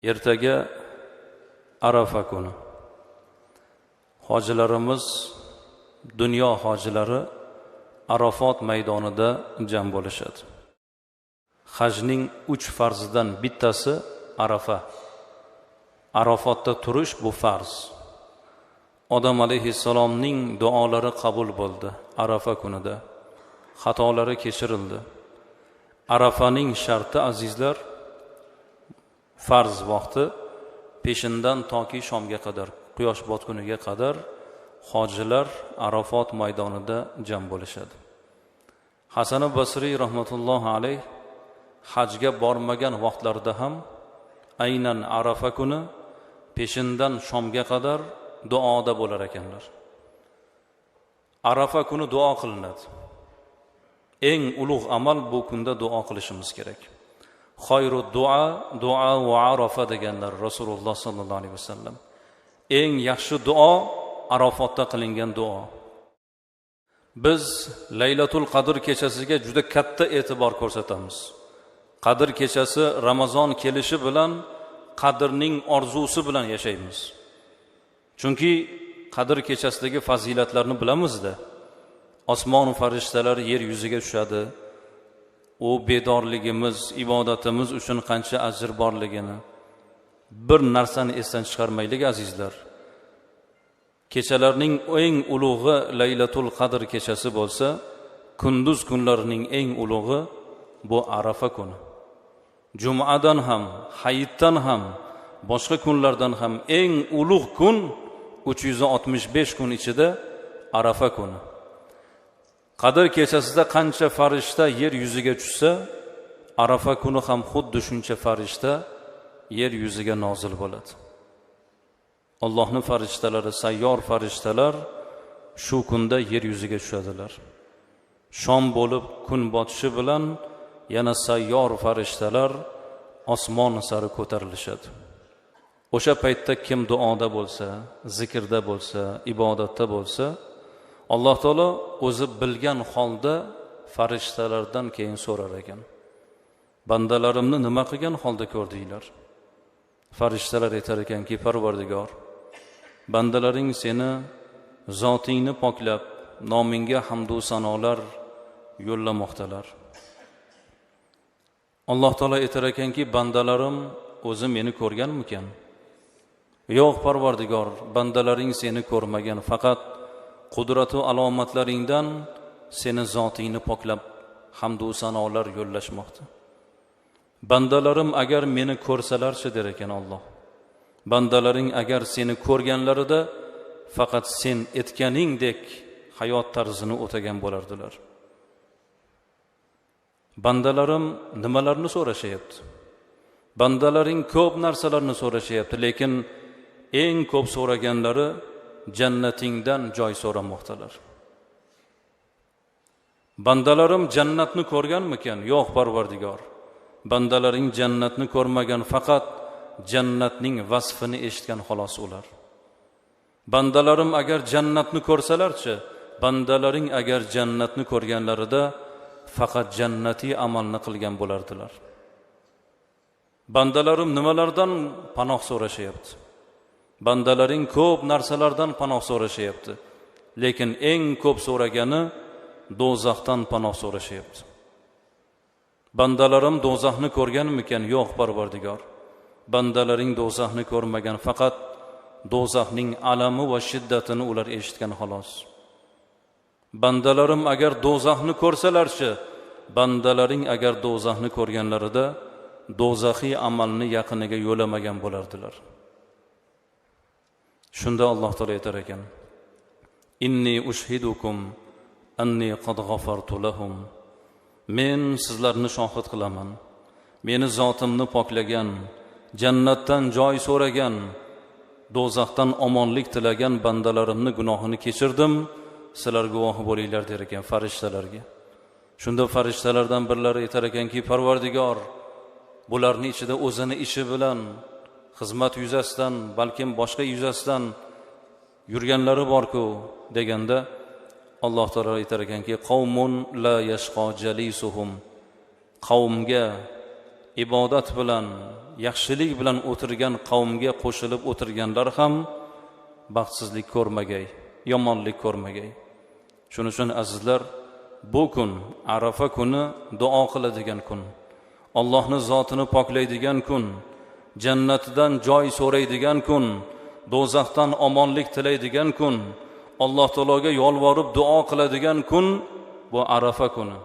Ertaga Arafa kuni. Hojilarimiz, dunyo hojilari Arafot maydonida jam bo'lishadi. Hajning 3 farzidan bittasi Arafa. Arafotda turish bu farz. Odam alayhissalomning duolari qabul bo'ldi Arafa kunida. Xatolari kechirildi. Arafaning sharti, azizlar, farz vaqti peshindan toki shomga qadar, quyosh botguniga qadar hojilar Arafot maydonida jam bo'lishadi. Hasan Basriy rahmatullohi alayh hajga bormagan vaqtlarida ham aynan Arafa kuni peshindan shomga qadar duoda bo'lar ekanlar. Arafa kuni duo qilinadi. Eng ulug' amal bu kunda duo qilishimiz kerak. Xayru duo duo va Arafa deganlar Rasululloh sallallohu alayhi vasallam. Eng yaxshi duo Arafotda qilingan duo. Biz Laylatul Qadr kechasiga juda katta e'tibor ko'rsatamiz. Qadr kechasi Ramazon kelishi bilan qadrning orzusi bilan yashaymiz. Chunki Qadr kechasidagi fazilatlarni bilamizda. Osmon farishtalari yer yuziga tushadi. U bedorligimiz, ibodatimiz uchun qancha ajr borligini bir narsani esdan chiqarmaylik, azizlar. Kechalarning eng ulug'i Laylatul Qadr kechasi bo'lsa, kunduz kunlarining eng ulug'i bu Arafa kuni. Jumadan ham, hayitdan ham, boshqa kunlardan ham eng ulug' kun 365 kun ichida Arafa kuni. Qadr kechasida qancha farishta yer yuziga tushsa, Arafa kuni ham xuddi shuncha farishta yer yuziga nozil bo'ladi. Allohning farishtalari, sayyor farishtalar shu kunda yer yuziga tushadilar. Shom bo'lib kun botishi bilan yana sayyor farishtalar osmon sari ko'tarilishadi. O'sha paytda kim duoda bo'lsa, zikrda bo'lsa, ibodatda bo'lsa, Alloh taolo o'zi bilgan holda farishtalardan keyin so'rar ekan. Bandalarimni nima qilgan holda ko'rdinglar? Farishtalar aytar ekanki, Parvardigor, bandalaring seni zotingni poklab, nomingga hamd va sanolar yo'llamoqdalar. Alloh taolo aytar ekanki, bandalarim o'zi meni ko'rganmikan? Yo'q, Parvardigor, bandalaring seni ko'rmagan, faqat qudratu alomatlaringdan seni zotingni poklab hamd va sanolar yo'llashmoqda. Bandalarim agar meni ko'rsalarchi, der ekan Alloh. Bandalaring agar seni ko'rganlarida faqat sen etganingdek hayot tarzini o'tagan bo'lardilar. Bandalarim nimalarni so'rashyapti? Bandalaring ko'p narsalarni so'rashyapti, lekin eng ko'p so'raganlari jannatingdan joy so'ramoqdalar. Bandalarim jannatni ko'rganmikan? Yo'q, Parvardigor. Bandalaring jannatni ko'rmagan, faqat jannatning vasfini eshitgan xolos ular. Bandalarim agar jannatni ko'rsalarchi, bandalaring agar jannatni ko'rganlarida faqat jannatiy amalni qilgan bo'lardilar. Bandalarim nimalardan panoh so'rashyapti? Bandalaring ko'p narsalardan panoh so'rashyapti, lekin eng ko'p so'ragani do'zaxdan panoh so'rashyapti. Bandalarim do'zaxni ko'rganmikan? Yo'q, Parvardigor. Bandalaring do'zaxni ko'rmagan, faqat do'zaxning alami va shiddatini ular eshitgan xolos. Bandalarim agar do'zaxni ko'rsalarchi, bandalaring agar do'zaxni ko'rganlarida do'zaxiy amalni yaqiniga yo'lamagan bo'lardilar. Shunda Alloh taolo aytar ekan: Inni ushhidukum anni qad g'afartu lahum. Men sizlarni shohid qilaman. Meni zotimni poklagan, jannatdan joy so'ragan, do'zaxdan omonlik tilagan bandalarimni gunohini kechirdim. Sizlar guvohi bo'linglar, der ekan farishtalarga. Shunda farishtalardan birlari aytar ekanki, Parvardigor, bularning ichida o'zini ishi bilan, xizmat yuzasidan, balkim boshqa yuzasidan yurganlari bor-ku, deganda Alloh taolo aytar ekanki, qavmun la yashqo jalisuhum. Qavmga ibodat bilan yaxshilik bilan o'tirgan qavmga qo'shilib o'tirganlar ham baxtsizlik ko'rmagay, yomonlik ko'rmagay. Shuning uchun azizlar, bu kun Arafa kuni duo qiladigan kun, Allohning zotini poklaydigan kun, jannatidan joy so'raydigan kun, do'zaxdan omonlik tilaydigan kun, Alloh taologa yolvorib duo qiladigan kun bu Arafa kuni.